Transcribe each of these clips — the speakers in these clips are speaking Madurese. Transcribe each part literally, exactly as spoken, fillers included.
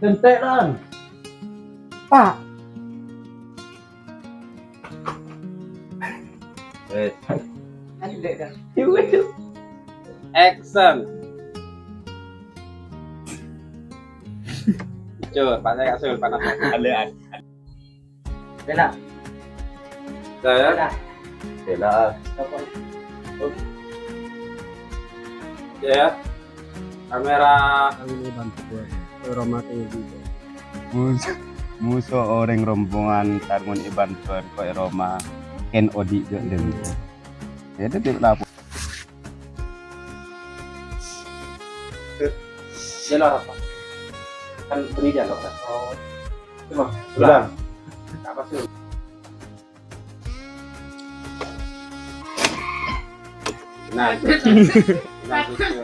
Dânte', Lan. Pak. Wes. Action. Jujur, Pak, saya kasih panas. Alean. Bella. Saya. Bella. Bella. Apa? Ya. Kamera. Kami bantu. Roma tinggi. Mus-, muso orèng rombongan tarngon è bantuan ko' è Roma. Ken odi' gak demi. Ya, itu tiap lapor. Dia lorot, Pak. Kan ini dia lorot. Oh. Coba. Ulang. Apa sih? Nah. Nah, gitu.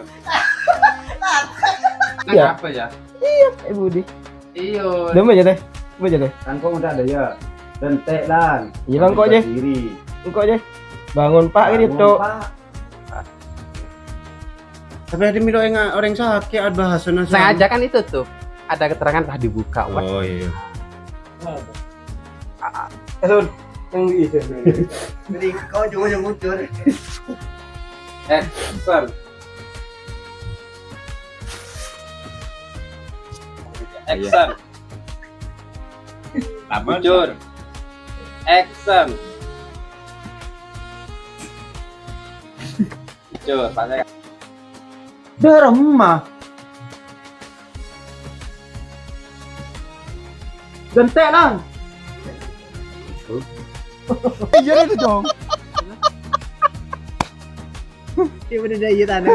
Iya. Apa ya? Iya, Ibu Budi. Iya. Demi aja deh. Demi aja deh. Kan kok udah ada ya. Dânte', Lan. Iya, Bang, kok aja. Diri. Engko' aja. Bangun, Pak, gitu, Bangun, Tok. Pak. Tapi ada milo enga' orang sakit, ada bahasana. Sengaja kan itu tuh. Ada keterangan telah dibuka, Wan. Oh, iya. Esun, yang di itu. Jadi kau juga yang muncul. Action. Action. Lama. Jujur. Action. Jujur, Pak. Daremma. Dânte', Lang. Iya, itu, Cong. Iya, bener, iya, tadi.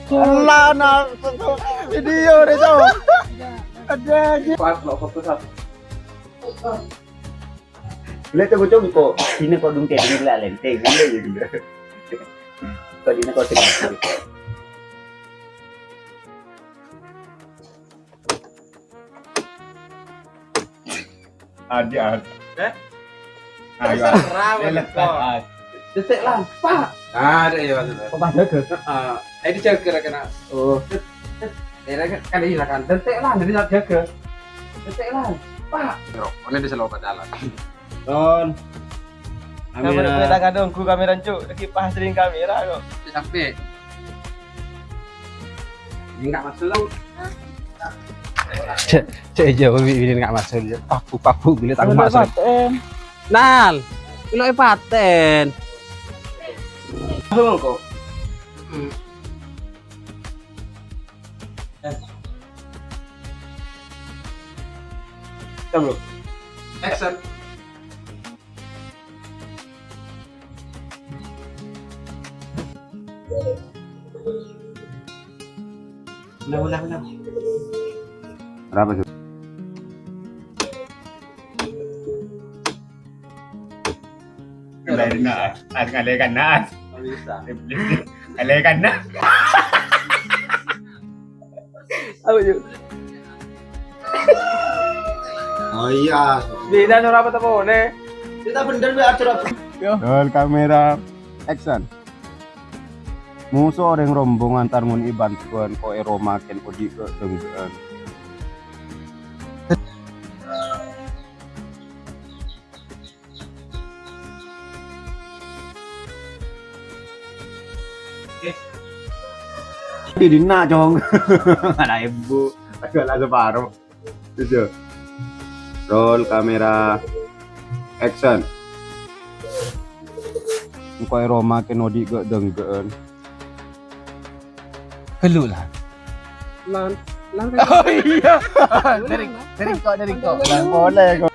Allah, nah, video deh, Cong. Ada aja. Pas, lo foto satu. Lha, coba, coba, kok. Sini kok dungke, ini lah lenteng, kan, ya, gitu. Kok sini kok sini. Ada, ada. Eh? Ayo, terserah, ah. Lepas, ah. Dânte', Lang, Pak. Ada ya, maksudnya. Kok pas jaga? Heeh. Eh, dijaga lah kena. Oh. Eh, kan, kan, iya, kan. Dânte', Lang, jadi nak jaga. Dânte', Lang, Pak. Rokoknya di selokan jalan. Ton. Kamera. Kamera, gue tak kadung, gue kamera, Cuk. Lagi pas ring kamera kok. Sampai. Ini nggak masuk, Lang. Cek, cek aja, Wi, ini nggak masuk. Paku, paku, bila tak masuk. Paten. Nal, lo paten. Masuk kok. Hmm. Eh. Coba. Action. Ulang, ulang, ulang. Berapa tuh? Kembali na, harus ngalekan na. Bisa. Ngalekan na. Apa, yuk? Oh iya. Beda suara apa tepone? Kita bener, Mbak, acara apa? Yo. Roll kamera, action. Muso orèng rombongan tarngon è bantuan ko' è Roma ken odi' ke dengge'an. Di dinna', Cong. Ana' ibu. Aduh, lah separo. Itu. Roll kamera. Action. Engko' è Roma ken odi' ga' dengge'an. Ghâllu, Lan. Lan, Lan, kan? Oh, iya. Dari, dari kok, dari kok. Lan, boleh kok.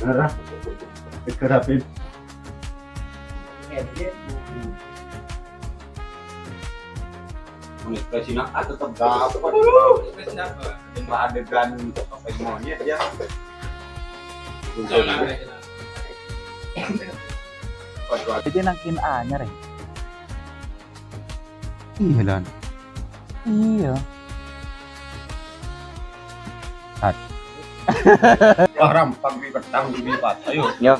Merah. Kerapin. Ekspresina, ah, tetep dapet. Ekspresina apa? Yang adegan apa yang monyet ya. Jadi nangkin anyar ya? Iya, Lan. Iya. Hat. Wah, rampang di petang di lipat. Ayo. Yo.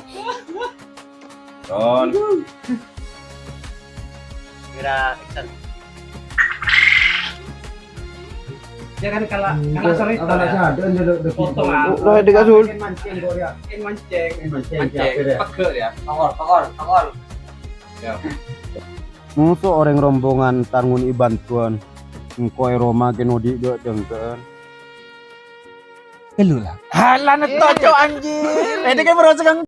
Ton. Kira action. Ya kan, kalau, kalau sore itu ya. Potong, ah. Oh, lah, dikasih. Mancing, kok, ya. Mancing. Mancing, mancing, mancing. Pegel, ya. Tongol, tongol, tongol. Ya. Muso orèng rombongan tarngoni bhântowan. Engko' è roma kèn odi' dâ' jângka'an. Kelu lah. Halah, neto, Cok, anjir. Ini kan baru segang.